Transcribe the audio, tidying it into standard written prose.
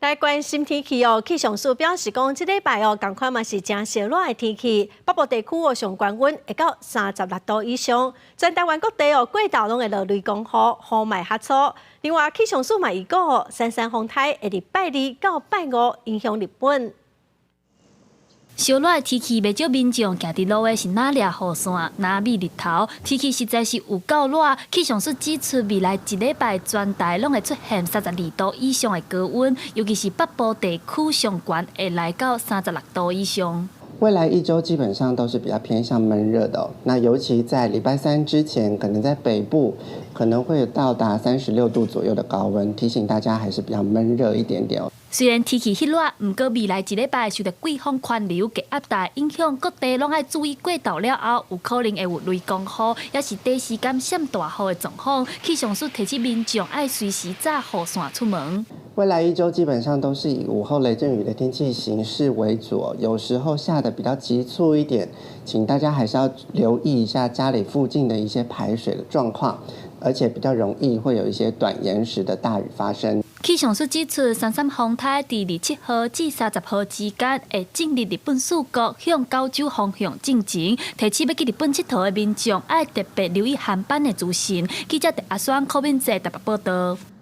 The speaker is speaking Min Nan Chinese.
來關心天氣哦，氣象署表示講，這禮拜哦，仝款嘛是誠燒熱的天氣，北部地區哦上懸溫會到三十六度以上，全台灣各地哦過晝攏會落雷公雨，雨嘛會較粗。另外，氣象署嘛預告哦，珊珊風颱會佇拜二到拜五影響日本。燒熱的天氣，袂少民眾行佇路的是若掠雨傘，若覕日頭，天氣實在是有夠熱。氣象署指出，未來一禮拜全台攏會出現三十二度以上的高溫，尤其是北部地區上懸會來到三十六度以上。未來一周基本上都是比較偏向悶熱的，那尤其在禮拜三之前，可能在北部可能會到達36度左右的高溫，提醒大家還是比較悶熱一點點哦。雖然天氣彼熱，毋過未來一禮拜受著季風環流低壓帶影響，各地攏愛注意過晝了後有可能會有雷公雨，抑是短時間閃大雨的狀況。氣象署提醒民眾愛隨時紮雨傘出門。未來一周基本上都是以午後雷陣雨的天氣形式為主，有時候下得比較急促一點，請大家還是要留意一下家裡附近的一些排水的狀況，而且比較容易會有一些短延時的大雨發生。氣象署指出，珊珊風颱佇二七號至三十號之間會進入日本四國，向九州方向進前。提醒欲去日本𨑨迌的民眾愛特別留意航班的資訊。記者阿雙、柯敏哲台北報道。